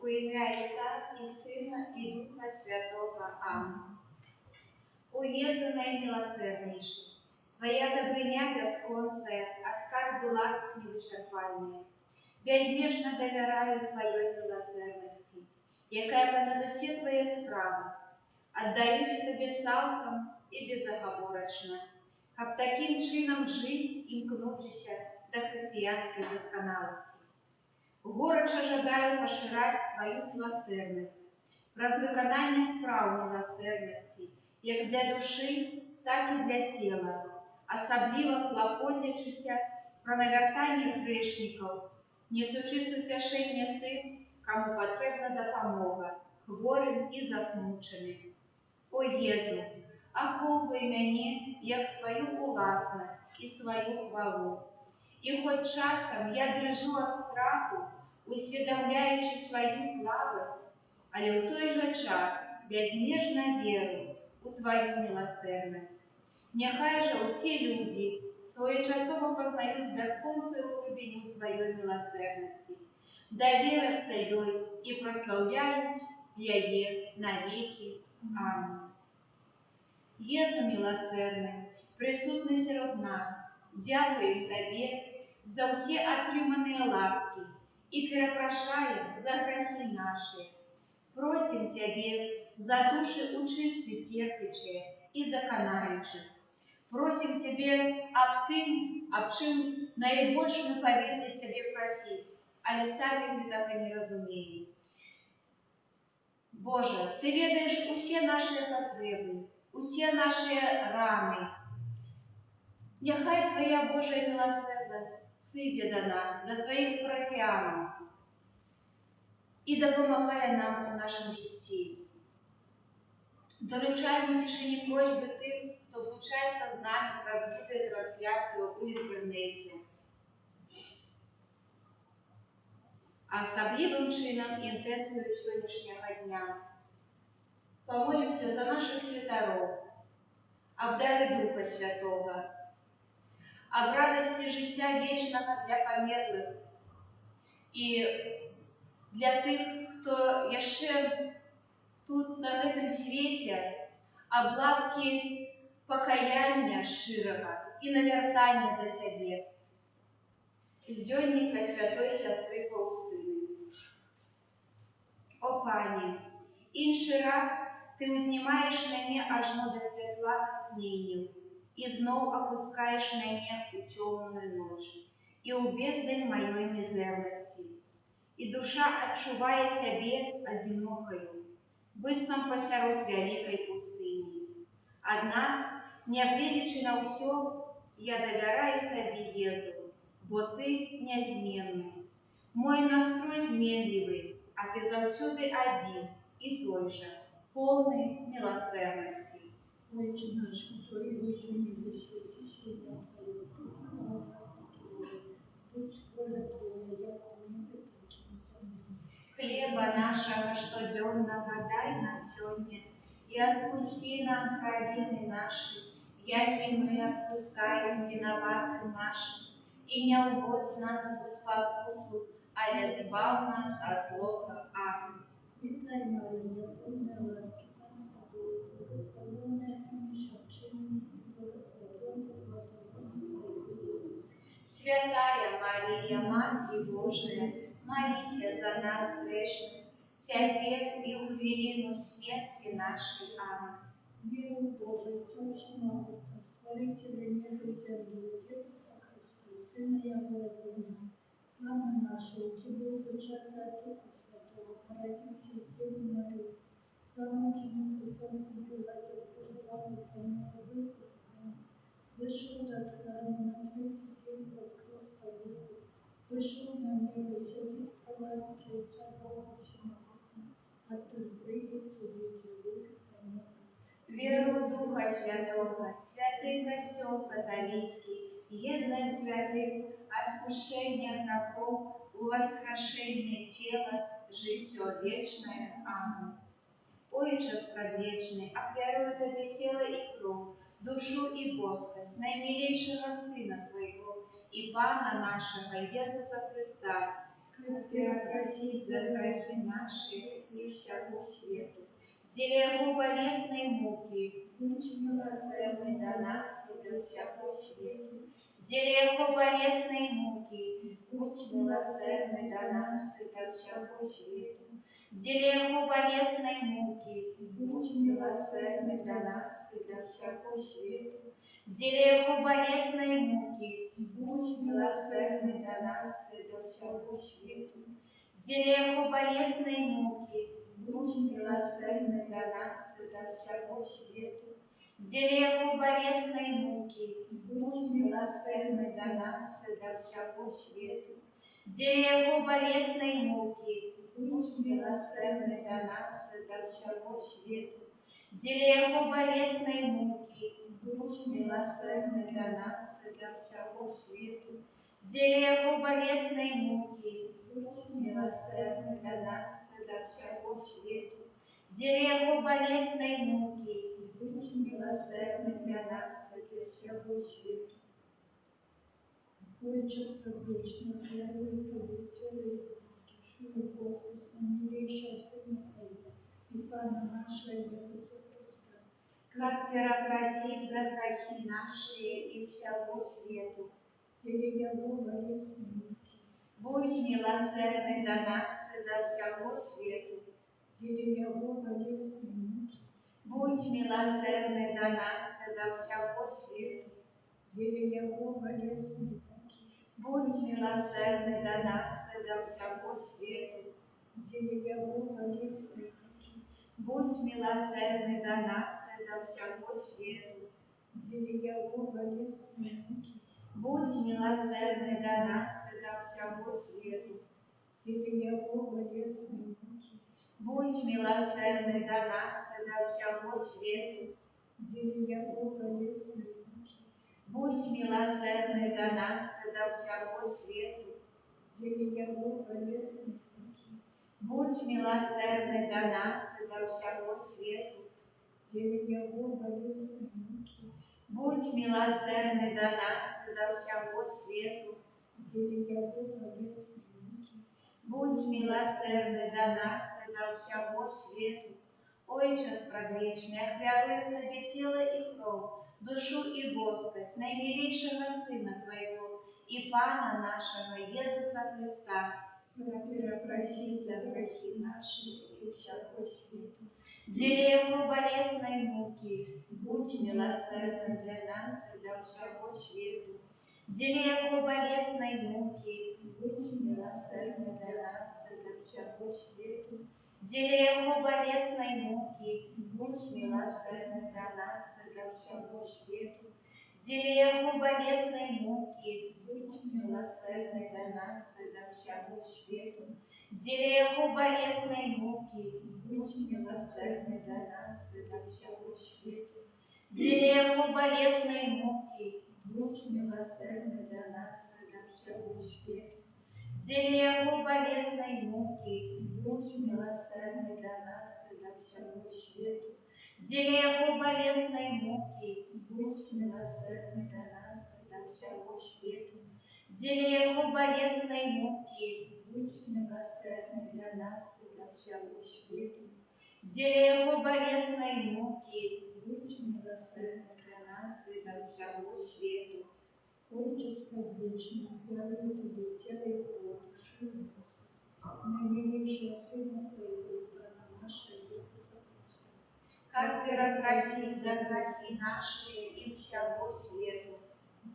У імя Айца і Сына, і Духа Святога. Амэн. О Езу найміласэрнейшы, Твая дабрыня бясконцая, а скарбы ласк невычарпальныя. Бязмежна давяраю Тваёй міласэрнасці, якая панад усе Твае справы. Аддаюся Табе цалкам і безагаворачна, каб такім чынам жыць, імкнучыся да хрысціянскай дасканаласці. Горача жадаю пашыраць Тваю міласэрнасць праз выкананне спраў міласэрнасці як для душы, так і для цела, асабліва клапоцячыся пра навяртанне грэшнікаў, несучы суцяшэнне тым, каму патрэбна дапамога, хворым і засмучаным. О Езу, ахоўвай мяне як сваю уласнасць і сваю хвалу. І хоць часам я дрыжу ад страху, усведамляючы сваю слабасць, але ў той жа час бязмежна веру ў Тваю міласэрнасць. Няхай жа ўсе людзі своечасова пазнаюць бясконцую глыбіню Тваёй міласэрнасці, даверацца ёй і праслаўляюць яе навекі. Амэн. Езу міласэрны, прысутны сярод нас, дзякуем Табе за ўсе атрыманыя ласкі і перапрашаем за грахі нашы. Просім Цябе за душы ў чыстцы церпячыя і за канаючых. Просім Цябе аб тым, аб чым найбольш мы павінны Цябе прасіць, але самі гэтага не разумеем. Божа, Ты ведаеш усе нашыя патрэбы, усе нашыя раны. Няхай Твая Божая міласэрнасць сыдзе да нас, да Тваіх парафіянаў і дапамагае нам у нашым жыцці. Даручаем у цішыні просьбы тых, хто злучаецца з намі праз відэатрансляцыю ў інтэрнэце. А асаблівым чынам інтэнцыю сённяшняга дня. Памолімся за нашых святароў, аб дары Духа Святога, аб радасці жыцця вечнага для памерлых і для тых, хто яшчэ тут, на гэтым свеце, аб ласкі пакаяння шчырага і навяртання да Цябе. З дзённіка святой сястры Фаустыны. О Пане, іншы раз Ты ўзнімаеш мяне ажно да святла натхненняў і зноў апускаеш мяне ў цёмную ноч і ў бездань маёй мізэрнасці. І душа адчувае сябе адзінокаю, быццам пасярод вялікай пустыні. Аднак, нягледзячы на ўсё, я давяраю Табе, Езу, бо Ты нязменны. Мой настрой зменлівы, а Ты заўсёды адзін і той жа, поўны міласэрнасці. Ойча наш, каторы ёсць у небе, свяціся імя Тваё, прыйдзі валадарства Тваё, будзь воля Твая, як у небе, так і на зямлі. Хлеба нашага штодзённага дай нам сёння, і адпусці нам правіны нашы, як і мы адпускаем вінаватым нашым. І не ўводзь нас у спакусу, але збаў нас ад злога. Амэн. Вітай, Марыя, поўная ласкі, Пан з табою, благаслаўлёная ты між жанчынамі, і благаслаўлёны плод улоння Твайго, Езус. Святая Марыя, Маці Божая, маліся за нас грэшных, цяпер і ў хвіліну смерці нашай. Амэн. Веру ў Бога, Айца ўсемагутнага, Стварыцеля неба і зямлі, і Езуса Хрыста, Сына Яго адзінага, Пана нашага, які быў зачаты ад Духа Святога, нарадзіўся з Дзевы Марыі, замучаны пры Понцкім Пілаце, укрыжаваны, памёр, быў пахаваны, зышоў да атхлані, на трэці дзень уваскрос памерлых, выйшаў на неба, сядзіць праваруч Айца Бога ўсемагутнага, адтуль прыйдзе судзіць жывых і памерлых. Веру ў Духа Святога, святы Касцёл каталіцкі, еднасць святых, адпушчэнне грахоў, уваскрашэнне цела, жыццё вечнае. Амэн. Ойча спрадвечны, ахвярую Табе цела і кроў, душу і боскасць наймілейшага Сына Твайго і Пана нашага Езуса Хрыста, Каб перапрасіць за грахі нашы і ўсяго свету. Дзеля Яго балеснай мукі, будзь міласэрны да нас і да ўсяго свету. Дзеля Яго балеснай мукі, будзь міласэрны да нас і да ўсяго свету. Дзеля Яго балеснай мукі, будзь міласэрны да нас і да ўсяго свету. Дзеля Яго балеснай мукі, будзь міласэрны да нас і да ўсяго свету. Дзеля Яго балеснай мукі, будзь міласэрны да нас і да ўсяго свету. Дзеля Яго балеснай мукі, будзь міласэрны да нас і да ўсяго свету. Дзеля Яго балеснай мукі, будзь міласэрны да нас і да ўсяго свету. Дзеля Яго балеснай мукі, будзь міласэрны да нас і да ўсяго свету. Дзеля Яго балеснай мукі, будзь міласэрны да нас і да ўсяго свету. Дзеля Яго балеснай мукі, будзь міласэрны для нас і для ўсяго свету. Ойча спрадвечны, ахвярую Табе Цела і Кроў, душу і боскасць наймілейшага Сына Твайго і Пана нашага Езуса Хрыста, Каб перапрасіць за грахі нашы і ўсяго свету. Дзеля Яго балеснай мукі, Будзь міласэрны да нас і да ўсяго свету. Дзеля Яго балеснай мукі, Будзь міласэрны да нас і да ўсяго свету. Дзеля Яго балеснай мукі, Будзь міласэрны да нас і да ўсяго свету. Дзеля Яго балеснай мукі, Будзь міласэрны да нас і да ўсяго свету. Дзеля Яго балеснай мукі, Будзь міласэрны да нас і да ўсяго свету. Дзеля Яго балеснай мукі, Будзь міласэрны да нас і да ўсяго свету. Дзеля Яго балеснай мукі, Будзь міласэрны да нас і да ўсяго свету. Дзеля Яго балеснай мукі, Будзь міласэрны да нас і да ўсяго свету. Дзеля Яго балеснай мукі, Будзь міласэрны да нас і да ўсяго свету. Дзеля Яго балеснай мукі, Будзь міласэрны да нас і да ўсяго свету. Ойча спрадвечны, ахвярую Табе Цела і Кроў, душу і боскасць наймілейшага Сына Твайго і Пана нашага Езуса Хрыста, каб перапрасіць за грахі нашы і ўсяго свету. Дзеля Яго балеснай мукі, будзь міласэрны для нас і для ўсяго свету. Дзеля Яго балеснай мукі, Будзь міласэрны для нас і для ўсяго свету. Дзеля Яго балеснай мукі, будзь міласэрны для нас і для ўсяго свету. Дзеля Яго балеснай мукі, будзь міласэрны для нас і для ўсяго свету. Дзеля Яго балеснай мукі, будзь міласэрны для нас і для ўсяго свету. Дзеля Яго балеснай мукі, Будзь міласэрны для нас і для ўсяго свету. Дзеля Яго балеснай мукі, Будзь міласэрны для нас і для ўсяго свету. Дзеля Яго балеснай мукі, Будзь міласэрны для нас і для ўсяго свету. Дзеля Яго балеснай мукі, Будзь міласэрны для нас і для ўсяго свету. Дзеля Яго балеснай мукі, Будзь міласэрны для нас і для ўсяго свету. Ойча спрадвечны, ахвярую Табе Цела і Кроў, душу і боскасць наймілейшага Сына Твайго і Пана нашага Езуса Хрыста, Каб перапрасіць за грахі нашы і ўсяго свету.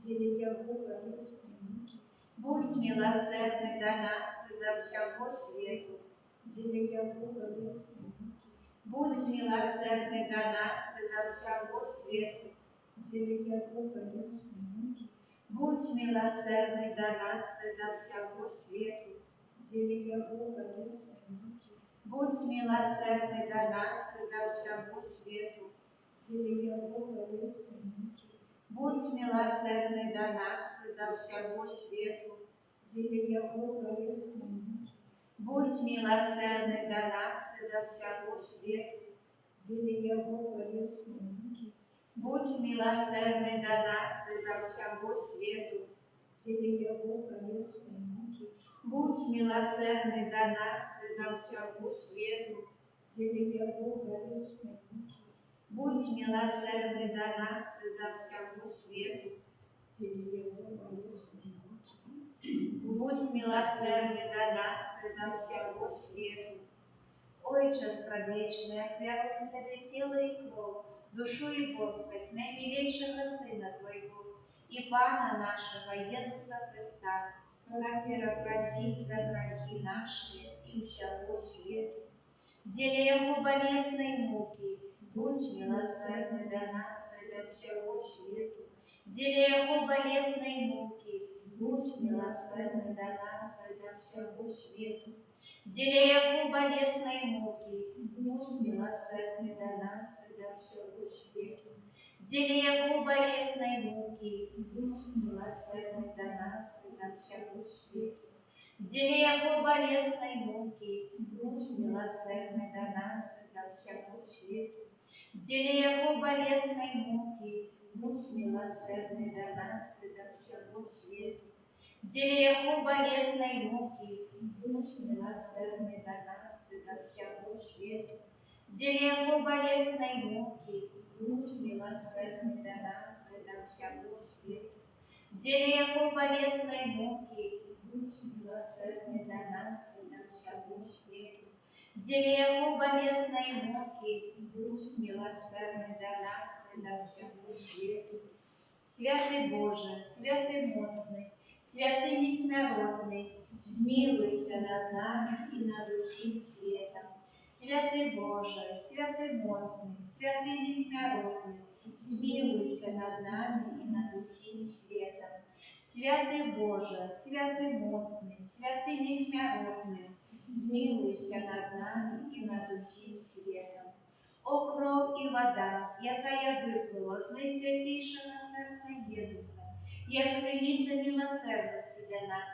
Дзеля Яго балеснай мукі, Будзь міласэрны да нас і да ўсяго свету. Дзеля Яго балеснай мукі, Будзь міласэрны да нас і да ўсяго свету. Дзеля Яго балеснай мукі, Будзь міласэрны да нас і да ўсяго свету. Дзеля Яго балеснай мукі, Будзь міласэрны да нас і да ўсяго свету. Дзеля Яго балеснай мукі, Будзь міласэрны да нас і да ўсяго свету. Дзеля Яго балеснай мукі, Будзь міласэрны да нас і да ўсяго свету. Дзеля Яго балеснай мукі, Будзь міласэрны да нас і да ўсяго свету. Дзеля Яго балеснай мукі, Будзь міласэрны да нас і да ўсяго свету. Дзеля Яго балеснай мукі, Будзь міласэрны да нас і да ўсяго свету. Дзеля Яго балеснай мукі, Будзь міласэрны да нас і да ўсяго свету. Ойча спрадвечны, ахвяруем Табе Цела і Кроў, Душу і Боскасць наймілейшага Сына Твайго і Пана нашага Езуса Хрыста, каб перапрасіць за грахі нашы і ўсяго свету. Дзеля Яго балеснай мукі, будзь міласэрны да нас і да ўсяго свету. Дзеля Яго балеснай мукі, будзь міласэрны да нас і да ўсяго свету. Дзеля Яго балеснай мукі, будзь міласэрны да нас і да ўсяго свету. Дзеля Яго балеснай мукі, будзь міласэрны да нас і да ўсяго свету. Дзеля Яго балеснай мукі, будзь міласэрны да нас і да ўсяго свету. Дзеля Яго балеснай мукі, будзь міласэрны да нас і да ўсяго свету. Дзеля Яго балеснай мукі, будзь міласэрны да нас і да ўсяго свету. Дзеля Яго балеснай мукі, будзь міласэрны да нас і да ўсяго свету. Дзеля Яго балеснай мукі, будзь міласэрны да нас і да ўсяго свету. Дзеля Яго балеснай мукі, будзь міласэрны да нас і да ўсяго свету. Святы Божа, святы моцны, святы несмяротны, змілуйся над намі і над усім светам. Святы Божа, святы моцны, святы несмяротны, змілуйся над намі і над усім светам. Святы Божа, святы моцны, святы несмяротны, змілуйся над намі і над усім светам. О Кроў і Вада, якая выплыла з найсвяцейшага сэрца Езуса, як крыніца міласэрнасці для нас,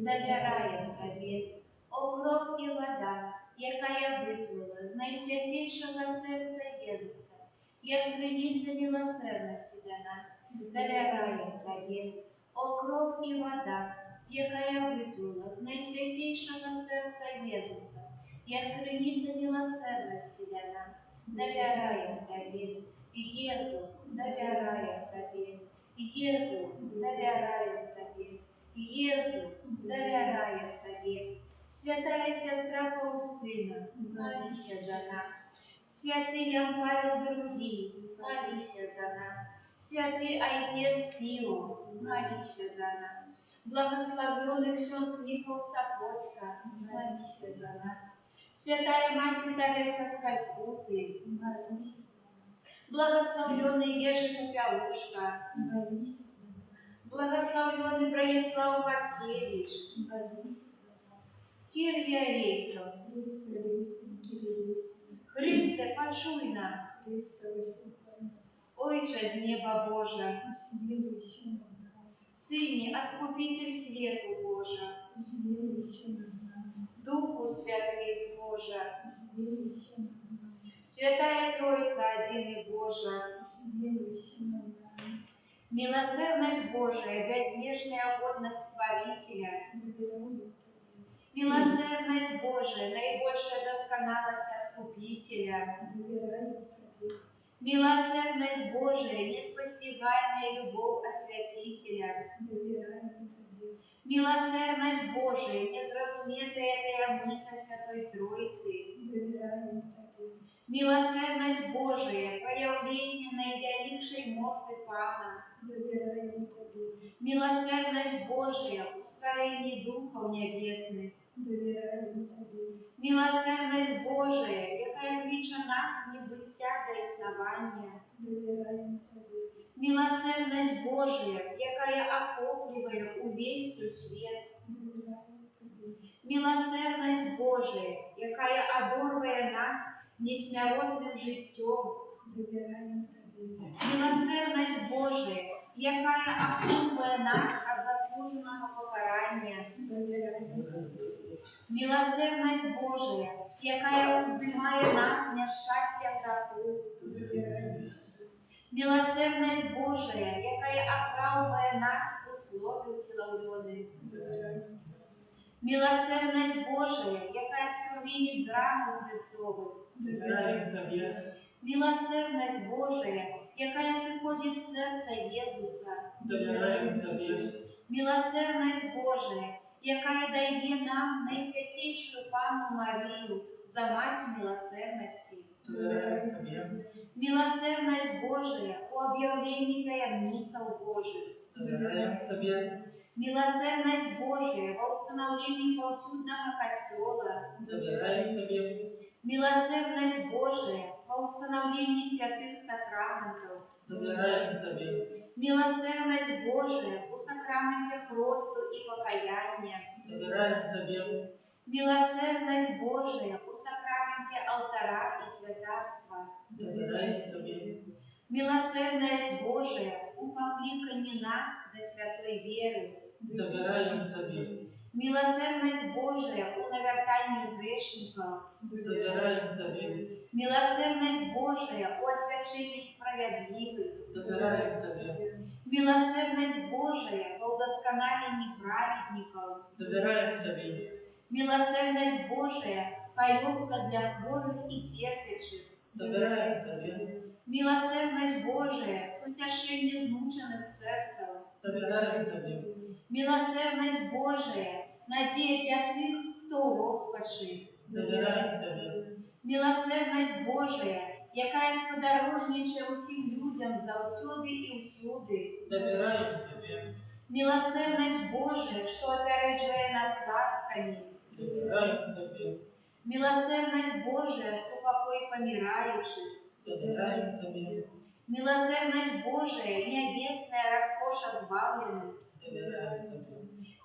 давяраем Табе. О Кроў і Вада, якая выплыла з найсвяцейшага сэрца Езуса, як крыніца міласэрнасці для нас, давяраем Табе. О Кроў і Вада, якая выплыла з найсвяцейшага сэрца Езуса, як крыніца міласэрнасці для нас, давяраем Табе. Езу, давяраем Табе. Езу, давяраем Табе. Езу, давяраем Табе. Святая сястра Фаўстына, маліся за нас. Святы Ян Павел II, маліся за нас. Святы Айцец Піо, маліся за нас. Благаслаўлёны ксёндз Міхал Сапоцька, маліся за нас. Святая Маці Тэрэза з Калькуты, Маліся за нас. Благаслаўлёны Ежы Папялушка, Маліся за нас. Благаслаўлёны Браніслаў Барткевіч, Маліся за нас. Кір'е элейсон, Хрысце элейсон, Кір'е элейсон, Хрысце, пачуй нас. Хрысце, выслухай нас. Ойча з неба Божа, Змілуйся над намі. Сыне, Адкупіцель свету Божа, Змілуйся над намі. Духу Святы Божа, Змілуйся над намі. Святая Тройца, Адзіны Божа, Змілуйся над намі. Міласэрнасць Божая, бязмежная годнасць Стварыцеля, Давяраем Табе. Міласэрнасць Божая, найбольшая дасканаласць Адкупіцеля, Давяраем Табе. Міласэрнасць Божая, неспасцігальная любоў Асвяціцеля, Давяраем Табе. Міласэрнасць Божая, незразуметая таямніца Святой Тройцы, Давяраем Табе. Міласэрнасць Божая, праяўленне найвялікшай моцы Пана, Давяраем Табе. Міласэрнасць Божая ў стварэнні духаў нябесных, Давяраем Табе. Міласэрнасць Божая, якая кліча нас з небыцця да існавання, Давяраем Табе. Міласэрнасць Божая, якая ахоплівае ўвесь сусвет, Давяраем Табе. Міласэрнасць Божая, якая адорвае нас несмяротным жыццём, Давяраем Табе. Міласэрнасць Божая, якая ахоўвае нас ад заслужанага пакарання, Давяраем Табе. Міласэрнасць Божая, якая ўздымае нас з няшчасця граху, Давяраем Табе. Міласэрнасць Божая, якая апраўдвае нас у Слове ўцелаўлёным. Давяраем Табе. Міласэрнасць Божая, якая струменіць з ранаў Хрыстовых, Давяраем Табе. Міласэрнасць Божая, якая сыходзіць з сэрца Езуса, Давяраем Табе. Міласэрнасць Божая, якая дае нам Найсвяцейшую Панну Марыю за Маці міласэрнасці, Давяраем Табе. Міласэрнасць Божая ў аб'яўленні таямніцаў Божых, Давяраем Табе. Міласэрнасць Божая ва ўстанаўленні паўсюднага Касцёла, Давяраем Табе. Міласэрнасць Божая ва ўстанаўленні святых сакрамэнтаў, Давяраем Табе. Міласэрнасць Божая ў сакраменце хросту і пакаяння, Давяраем Табе. Міласэрнасць Божая ў сакраменце алтара і святарства, Давяраем Табе. Міласэрнасць Божая ў пакліканні нас да святой веры, Давяраем Табе. Міласэрнасць Божая ў навяртанні грэшнікаў, Давяраем Табе. Міласэрнасць Божая ў асвячэнні справядлівых, Давяраем Табе. Міласэрнасць Божая ва ўдасканаленні праведнікаў, Давяраем Табе. Міласэрнасць Божая — палёгка для хворых і церпячых, Давяраем Табе. Міласэрнасць Божая — суцяшэнне змучаных сэрцаў, Давяраем Табе. Міласэрнасць Божая — надзея для тых, хто ў роспачы, Давяраем Табе. Міласэрнасць Божая, якая спадарожнічае ўсім людзям заўсёды і ўсюды, Давяраем Табе. Міласэрнасць Божая, што апярэджвае нас ласкамі, Давяраем Табе. Міласэрнасць Божая — супакой паміраючых, Давяраем Табе. Міласэрнасць Божая — нябесная раскоша збаўленых, Давяраем Табе.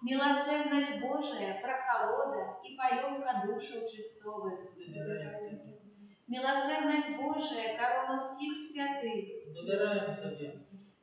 Міласэрнасць Божая — прахалода і палёгка душаў чысцовых, Давяраем Табе. Міласэрнасць Божая — карона ўсіх святых, Давяраем Табе.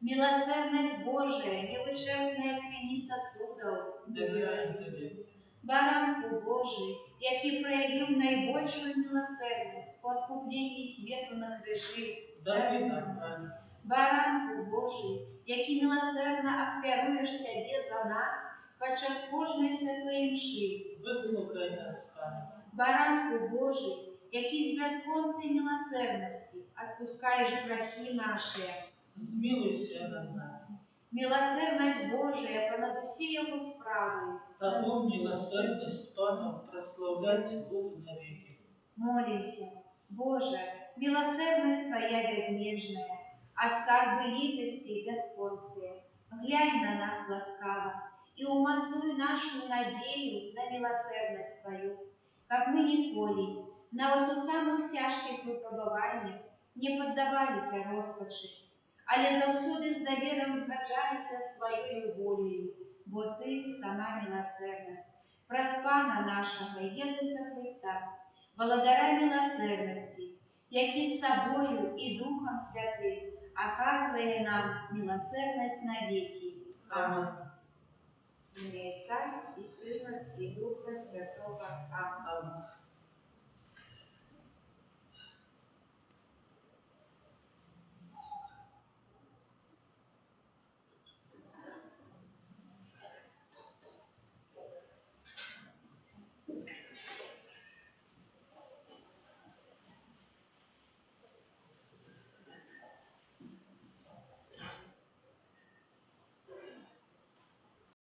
Міласэрнасць Божая — невычэрпная крыніца цудаў, Давяраем Табе. Баранку Божы, які праявіў найбольшую міласэрнасць у адкупленні свету на крыжы, Даруй нам, Пане. Баранку Божы, які міласэрна ахвяруеш сябе за нас падчас кожнай святой імшы, Выслухай нас, Пане. Баранку Божы, які з бясконцай міласэрнасці адпускаеш грахі нашыя, Змілуйся над намі. Міласэрнасць Божая панад усе яго справы, Таму міласэрнасць Пана праслаўляць буду навекі. Молімся. Божа, міласэрнасць Твая бязмежная, а скарбы літасці бясконцыя. Глянь на нас ласкава і ўмацуй нашу надзею на міласэрнасць Тваю, каб мы ніколі, нават у самых цяжкіх выпрабаваннях, не паддаваліся роспачы, але заўсёды з даверам згаджаліся з Тваёю воляю, бо Ты сама міласэрнасць. Праз Пана нашага Езуса Хрыста, Валадара міласэрнасці, які з Табою і Духам Святым аказвае нам міласэрнасць навекі. Амэн. У імя Айца і Сына, і Духа Святога. Амэн. Амэн.